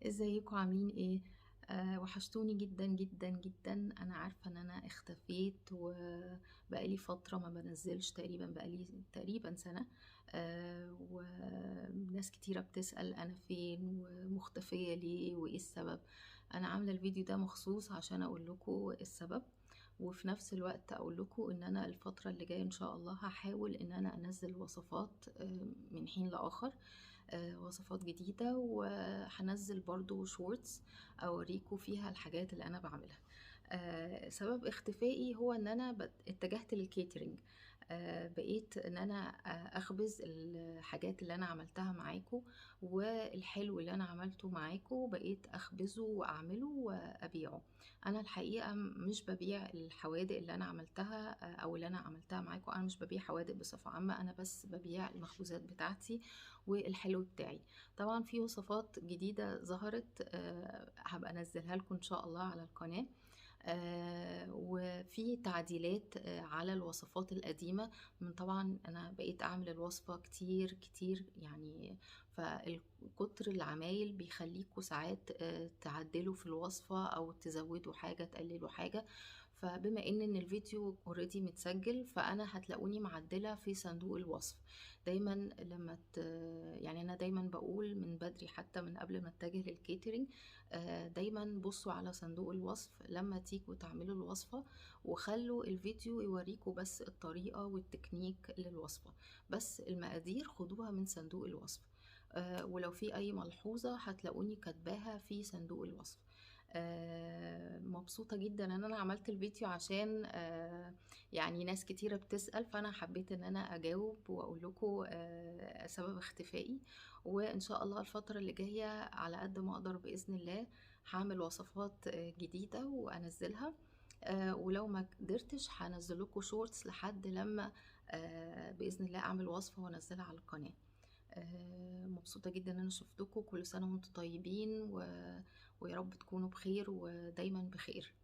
ازيكم عاملين ايه؟ وحشتوني جدا جدا جدا. انا عارفة ان انا اختفيت وبقالي فترة ما بنزلش، تقريبا بقالي تقريبا سنة. وناس كتيرة بتسأل انا فين ومختفية ليه وايه السبب. انا عاملة الفيديو ده مخصوص عشان اقول لكم السبب، وفي نفس الوقت اقول لكم ان انا الفترة اللي جاية ان شاء الله هحاول ان انا انزل وصفات من حين لاخر، وصفات جديدة، وهنزل برضو shorts اوريكم فيها الحاجات اللي انا بعملها. سبب اختفائي هو ان انا اتجهت لل catering. بقيت ان انا اخبز الحاجات اللي انا عملتها معاكم والحلو اللي انا عملته معاكم، بقيت اخبزه واعمله وابيعه. انا الحقيقة مش ببيع الحوادق اللي انا عملتها، او اللي انا عملتها معاكم، انا مش ببيع حوادق بصفة عامة، انا بس ببيع المخبوزات بتاعتي والحلو بتاعي. طبعا في وصفات جديدة ظهرت، هبقى انزلها لكم ان شاء الله على القناة، وفي تعديلات على الوصفات القديمة. من طبعا انا بقيت اعمل الوصفة كتير كتير يعني، فالكتر العمايل بيخليكوا ساعات تعدلوا في الوصفة او تزودوا حاجة تقللوا حاجة. فبما ان الفيديو already متسجل، فانا هتلاقوني معدلة في صندوق الوصف دايما. لما يعني انا دايما بقول من بدري، حتى من قبل ما اتجه لل catering، دايما بصوا على صندوق الوصف لما تيجوا تعملوا الوصفة، وخلوا الفيديو يوريكوا بس الطريقة والتكنيك للوصفة، بس المقادير خدوها من صندوق الوصف. ولو في اي ملحوظة هتلاقوني كاتباها في صندوق الوصف. مبسوطة جدا ان انا عملت الفيديو عشان ناس كتيرة بتسأل، فانا حبيت ان انا اجاوب واقول لكم سبب اختفائي. وان شاء الله الفترة اللي جاية على قد ما اقدر بإذن الله هعمل وصفات جديدة وانزلها، ولو ما قدرتش هنزل لكم شورتس لحد لما بإذن الله اعمل وصفة وانزلها على القناة. مبسوطة جدا ان انا شفتكم، كل سنة وانتم طيبين، ويا رب تكونوا بخير ودايما بخير.